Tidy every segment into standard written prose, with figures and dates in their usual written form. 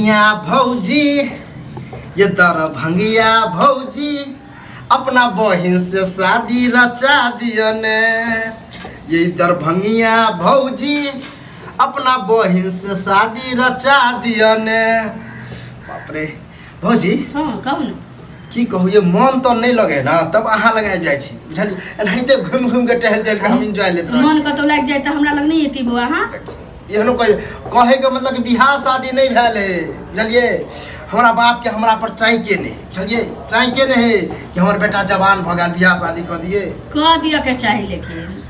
दरभंगिया भौजी, ये दरभंगिया भौजी, अपना बहिन से शादी रचा दियो ने। ये दरभंगिया भौजी, अपना बहिन से शादी रचा दियो ने। बाप रे भौजी। हाँ, कहू ने। की कहू, ये मन तो नहीं लगे ना, तब अहाँ लग आबि जाइ छी, बुझलियै? एनाहिते घुमि घुमि के टहल टहल के हम एंजॉय लेत रहै मन छी। कतौ लागि जाय तऽ हमरा लग नहि एती बौआ अहाँ। एहनो कहे कहे के मतलब कि बियाह शादी नहीं भेल है, बुझलियै? हमरा बाप के हमरा पर चाहके नहीं, बुझलियै? चाहके नहीं है कि हमर बेटा जवान भऽ गेल, बियाह शादी कऽ दिए। कऽ दिअ के चाही, लेकिन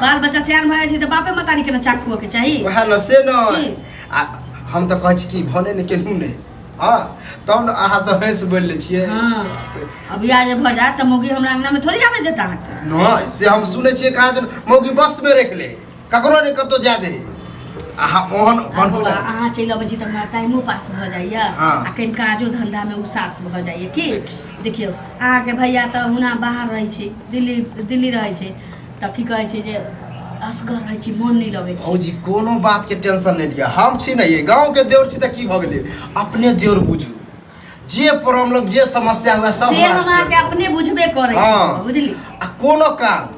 बाल बच्चा सियान भऽ जाइ छै तऽ बापे मतारी के ने चाखुओ के चाही। वएह न से न। की? आ हम तऽ कहै छी कि भने ने केलहुँ नहि, हँ, तब ने अहाँ से हँसि बोलि लै छियै। हाँ, अब बियाह जे भऽ जायत तऽ मौगी हमरा अंगना में थोड़ी आबे देता अहाँके। नहि, से हम सुनै छियै कहाँ जन मौगी बस में राखि ले, ककरो नहि कतौ जाय दे। अहाँ ओहन आ बनबू बौआ, ने। अहाँ चलि अबै छी तऽ हमरा टाइमो पास भऽ जाइए हाँ। आ कनि काजो धन्धामे उसास भऽ जाइए। की देखियौ, अहाँके भैया तऽ हुना बाहर रहै छै, दिल्ली दिल्ली रहै छै, तऽ की कहै छै जे असगर रहै छी, मोन नहि लगै छै। भौजी, कोनो बात के टेंशन नहि लिअ, हम छी ने, ये गाँव के देवर छी तऽ की भऽ गेलै, अपने देवर बुझू। जे प्रॉब्लम जे समस्या हुए सब से हमरा हम अहाँके शेयर करू। अपने बुझबे करै छी। हाँ। बुझली? आ कोनो काम,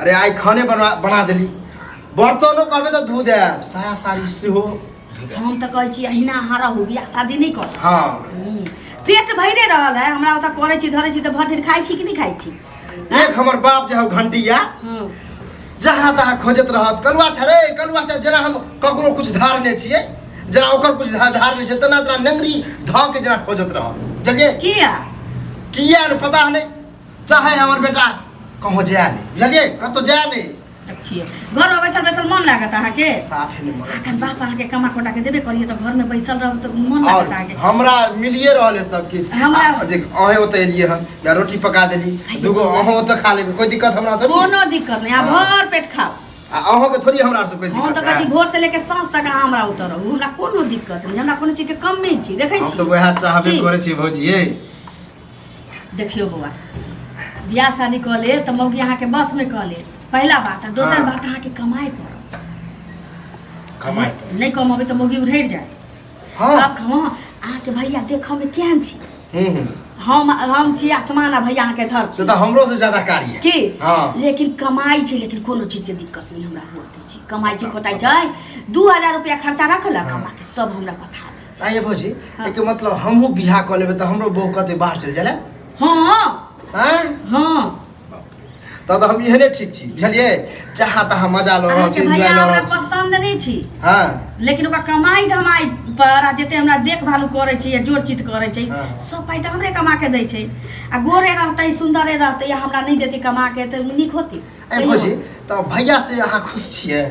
अरे आइ खाने बना बना देली, बर्तनो कहबै तऽ धो देब, साया साड़ी सेहो धो देब। हम तऽ कहै छी अहिना अहाँ रहू, बियाह शादी नहि करू। हाँ। पेट भरिए रहल है, हमरा ओतऽ करै छी धरै छी तऽ भर ढेर खाइ छी कि नहि खाइ छी? एक हमर बाप जे हौ घंटिया, जहाँ तहाँ खोजैत रहत, कलुआ छै रे, कलुआ छै, जेना हम ककरो कुछ धारने छियै, जेना ओकर कुछ धारने छै, तेना तेना नंगरी धऽ के जेना खोजैत रहत, बुझलियै? किया? किया ने पता नहि, चाहे हमर बेटा कहूँ जाय नहि, बुझलियै? कतहु जाय नहि। देखियौ, घरमे बैसल बैसल मन लागत अहाँके? साफे नहि मन। अखन बाप अहाँके कमा कोटा के देबे करिए तऽ घरमे बैसल रहब तऽ मन और लागत अहाँके? हमरा मिलिए रहल है सब किछु। जे अहें ओतऽ एलियै हन या रोटी पका देली, दूगो अहों ओतऽ खा लेबै, कोई दिक्कत हमरा थोड़ी? कोनो दिक्कत नहि, अहाँ हाँ। भर पेट खाउ। आ अहों के थोड़ी हमरा से कोई हम दिक्कत तऽ कहै छी है? भोर से लेके साँझ तक अहाँ हमरा ओतऽ रहू, हमरा कोनो दिक्कत नहि, हमरा कोनो चीजके कमी छी देखै हम छी। तऽ वएह चाहबे की? करै छी भौजी ये। देखियौ बौआ, बियाह शादी कऽ लेब तऽ मौगी अहाँके बसमे कऽ लेब, पहिला बात, आ दोसर बात अहाँके कमाइ पड़त। कमाइ पड़त। नहि कमेबै तऽ मौगी उधरि जायत। हाँ। आब हँ, अहाँके भैया देखऽमे केहन छी? हम्म हम्म। हम छी आसमान आ भैया अहाँके धरती। से तऽ हमरो से ज्यादा कार्य है। की? हाँ। लेकिन कमाइ छै, लेकिन कोनो चीजके दिक्कत नहि हमरा हुअ दै छै। कमाइ छै, खोटाइ छै, 2000 रुपया खर्चा रखलक, बाकी सब हमरा पठा दै छै। आइए भौजी, हाँ। एहिके मतलब हमहूँ बियाह कऽ लेबै तऽ हमरो बहू कतै बाहर चलि जाय? हाँ। आँय? हाँ। तब तऽ हम एहने ठीक छी, बुझलियै? जहाँ तहाँ मजा लऽ रहल छी, अहाँके एन्जॉय भैया लऽ हमरा रहल छी। पसन्द नहि छी। हाँ। लेकिन ओकरा कमाइ धमाइ पर आ जते हमरा देखभाल करै छै या जोड़ चित करै छै, सब पाइ तऽ हमरे कमा के दै छै। आ गोरे रहतै, सुन्दरे रहतै, आ हमरा नहि देतै कमा के तऽ नीक होतै? ए भौजी, तऽ भैया से अहाँ खुश छियै?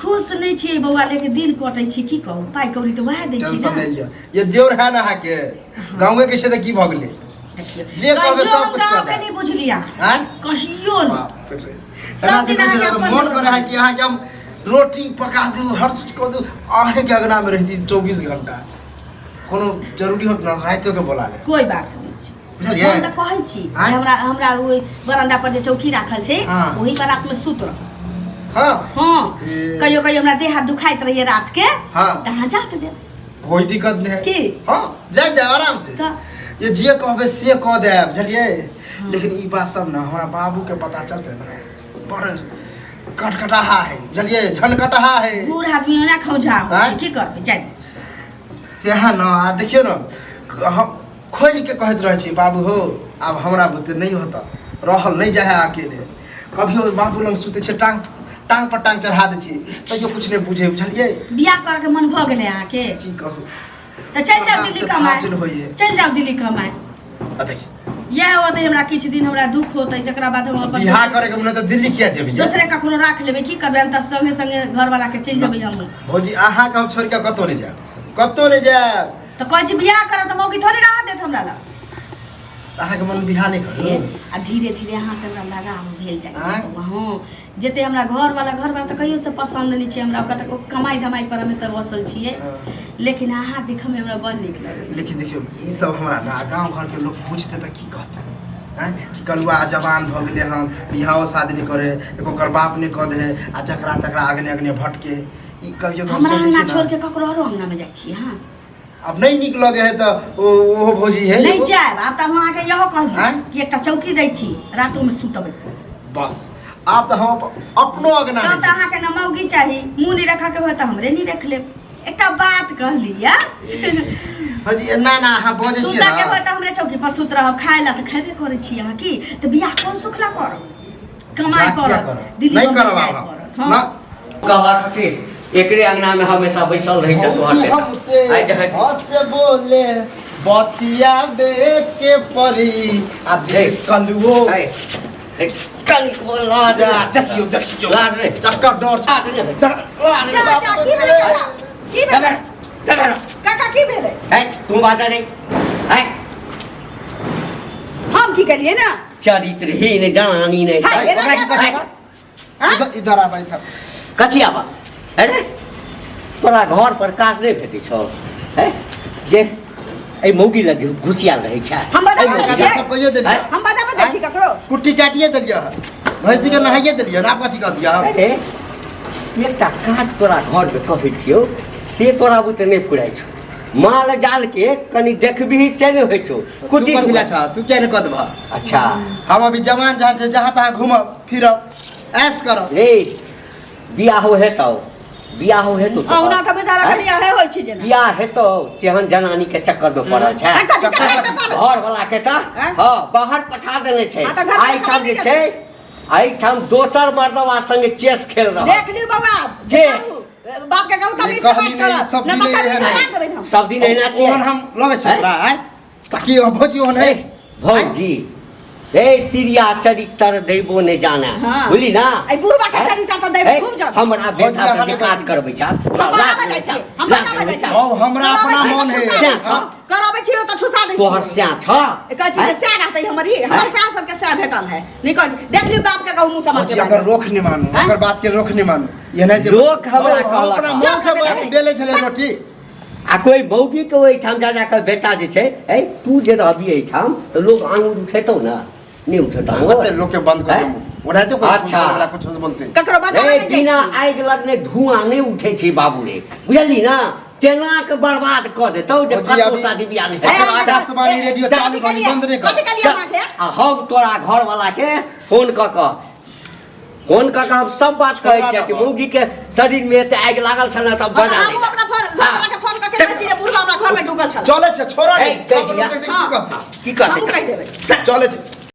खुश नहि छियै बौआ, लेकिन दिन कटै छी, की कहू, पाइ कौड़ी तऽ वएह दै छी। टेंशन ने नहि लिअ, ये देवर है ने अहाँके, गाँवे के छै तऽ की भऽ गेलै? देखियौ, जे कहबै कहियो सब हम कुछ कऽ गाँवके देब। नहि बुझलियै अहाँ। आँय? कहियो नहि। बाप रे। सब एना जे दिन कहै छै अहाँके ने, अपन मन देवर करे है कि अहाँके हम रोटी पका दू, हर चीज कऽ दू, अहाँके अंगना में रहती 24 घंटा। कोनो जरूरी होत ना, रातिओ के बोला ले। कोई बात नहि छै। बुझलियै? हम तऽ कहै छी आँय? हमरा हमरा ओहि बरंडा पर जे चौकी राखल छै, ओही पर रात में सुत रह। हाँ। ए। कहियो कहियो हमरा देह हाथ दुखाइत रहिए रात के, तऽ अहाँ जात देब। कोई दिक्कत नहीं है। की? हाँ, जाय देब आराम से। तऽ ये जे कहबै से कऽ देब, बुझलियै? लेकिन ई बात सब ने हमरा बाबू के पता चलतै ने, बड़ कटकटाहा है, बुझलियै? झनकटहा है। बूढ़ आदमी ओना खौंझा होइ छै, आँय? की करबै, जाय। सएह ने। आ देखियौ ने, हम खोलि के कहैत रहै छी, बाबू हो, आब हमरा बुते नहि होता, रहल नहि जाइ है अकेले। कभियो बाबू लग सुतै छै, टांग टांग पर टांग चढ़ा दै छी, तैयो कुछ नहि बुझे, बुझलियै? बियाह करके मन भऽ गेलै अहाँके? की कहू। तऽ चलि जाउ दिल्ली बर्दाश्त कमाए। फाजिल होइए। चलि जाउ दिल्ली कमाए। आ देखी, इएह होतै हमरा, किछु दिन हमरा दुख होतै, तकरा बाद हम अपन बियाह करे के मन तऽ दिल्ली किया जेबै? दोसरे ककरो राख लेबै, की करबै? हम तऽ संगे संगे घरवाला के चलि जेबै हम। भौजी, अहाँके हम छोड़ि कऽ कतहु नहि जायब, कतहु नहि जायब। तऽ कहै छी बियाह करब तऽ मौगी थोड़े रह देत हमरा लग। अहाँके मन बियाह नहि करू? आ धीरे धीरे अहाँ से हमरा लगाव भेल जाइ। आँय? हँ, जते हमरा घरवाला घरवाला तऽ कहियो से पसन्द नहि छै हमरा, ओकरा तऽ ओ कमाइ धमाइ पर हम एतऽ बसल छियै, लेकिन अहाँ देखऽमे हमरा बड़ नीक लगै। लेकिन देखियौ, ई सब हमरा ने गाँव घरके लोक बुझतै तऽ की कहतै? आँय, कि कलुआ जवान भऽ गेलै हन, बियाहो शादी नहि करे, एको ओकर बाप नहि कऽ दे, आ जकरा तकरा अगने अगने भटके। ई कहियो हम हमरा सोचै अंगना छी छोड़ ने के ककरो आरो अंगना में जाइ छियै अहाँ? आब नहि नीक लगे है तऽ ओहो भौजी है नहि जायब। आब तऽ हम अहाँके इहो कहली आँय? कि एकटा चौकी दै छी, रातोमे सुतबै। बस आब तऽ हम अपनो अगना तब नहि तऽ अहाँके न मौगी चाही, मुँह नहि रखऽके होय तऽ हमरे नहि रख लेब। एकटा बात कहली या भौजी, ना ना, अहाँ बजै छियै सुतऽ के ना। होय तऽ हमरे चौकी पर सुत रहब, खाय ला तऽ खेबे करै छी अहाँ। की तऽ बियाह कोन सुखला करब, कमाइ बियाह किया पड़त, करब? दिल्ली नहि बम्बई करब जाय आब हम। पड़त। हँ ना। कहलक कि एकरे अंगना में हमेशा बैसल रहै छै तोहर भौजी बेटा। हमसे आइ जहाँ हंस बोले बतिया के परी आ देख कलुओ है, देख, कनिको लाज जा नहि। देखियो देखियो लाज नहि। चक्कर डर छै। लाज नहि। लाज जा नहि। जा, की भेलै काका? की भेलै चल बेटा। काका, की भेलै? है, तू बाजा नहीं है। हम की करियै ना? चरित्रहीन जनानी नहीं। है, एना ओकरा किया की कहै कहै? छै? हाँ? इधर इधर आब इधर। कथी आबा अरे, तोरा घर पर काज नहि भेटै छौ है जे एहि मौगी लग घुसियाल रहै छै? हम बता एहि दै मौगी छियै। लग। सब कहियो देलियै। हैं? हम बता दै छी ककरो? कुट्टी काटिए देलियै हन, भैंसी के नहाइए देलियै हन, आब कथी कह दिअ हम? अरे, एकटा काज तोरा घरमे कहै छियौ से तोरा बुते नहि फुराइ छौ। माल जाल के कनि देखबिही से नहि होइ छौ। तू कुटी कथी ला छह? तू किया नहि कऽ देबह? अच्छा। हम अभी जवान जहाँ छै, जहाँ तहाँ घूमब फिरब ऐश करब। रे, बियाहो हेतौ, बियाहो हेतौ तोहर। अहुना तऽ बेचारा हैं? के बियाहे होइ छै जेना। बियाह हेतौ तेहन जनानी के चक्कर में पड़ल छै। हैं, कथी चक्कर में पड़ल? घर वाला के तऽ हैं? हाँ बाहर पठा देने छै। हाँ, तऽ घर वाला एहिठाम जे खबर छै, एहिठाम दोसर मर्दवा संगे चेस खेल रहल। देख लियौ बौआ। चेस। बाप के कहू तमीज से कहली बात नहि, करत। सब नहि दिन तऽ एहन कभी है। मार देबै हम। सब दिन एना छियै। ओहन हम लगै छै हैं? तोरा, आँय? ताकि भौजी ओहन है? भौजी ए, तिरिया चरित्र दैबो नहि जाने। हाँ। बुझली ना? एहि बुढ़बा के हैं? चरित्र पर दैबो हैं? खूब जाने। हमरा बेटा भौजी, से जे अहाँ काज करबै छै, हम बजाबै जाइ छियै, हम बजाबै जाइ छियै। हौ, हमरा अपना कराबै मन छियै है। तऽ ठुसा दै हाँ। छियै। कराबै छियै तऽ ठुसा दै तोहर छियै। स्या छ। कहै छी जे हैं? सएह रहतै हमर ई, हमर हैं? सएह सबके सएह भेटल है। नहि कहै छी, देख लियौ बाप के कहू मुँह समाज भौजी, अगर रोख नहि मानू, हैं? अगर बात के रोख नहि मानू, एनाहिते लोक हमरा हौ, हम कहलक अपना हँ। मन से बेलै छलै रोटी। आ कोइ मौगी के ओहिठाम जा जा कऽ बेटा जे छै, ए तू जे रहबी एहिठाम तऽ लोग आङुर उठेतौ ने? नहि उठेतौ आङुर? कते लोग के बंद कर हैं? देबो। ओनाहिते कोई अच्छा। वाला कुछ बोलते। ककरो बजाबै ए, नहि जाइ बिना छियै। आगि लगने धुआं नहि उठै छै बाबू रे, बुझली ना? तेना के बर्बाद कऽ देतौ जे भौजी, कतौ अभी- शादी बियाह नहि ए, हेतौ। अहाँ- आकाशवाणी रेडियो कथी चालू करी, कहलियै? बंद नहि कर। कथी कहलियै अहाँके? आ हम तोरा घरवाला के फोन कऽ कऽ हम सब बात कहै छियै कि मौगी के शरीर में एते आगि लागल छै ने तब बजा हमहूँ अपना फोन घरवाला के फोन कऽ के कहै छी जे बुढ़बा हमरा घर में ढुकल छल। चलै छै, छोड़ा ए, नहीं। कहि हम लोग दिया। देखते की हाँ। कहते। की हमहूँ कहतै? कहि देबै। चलै छै।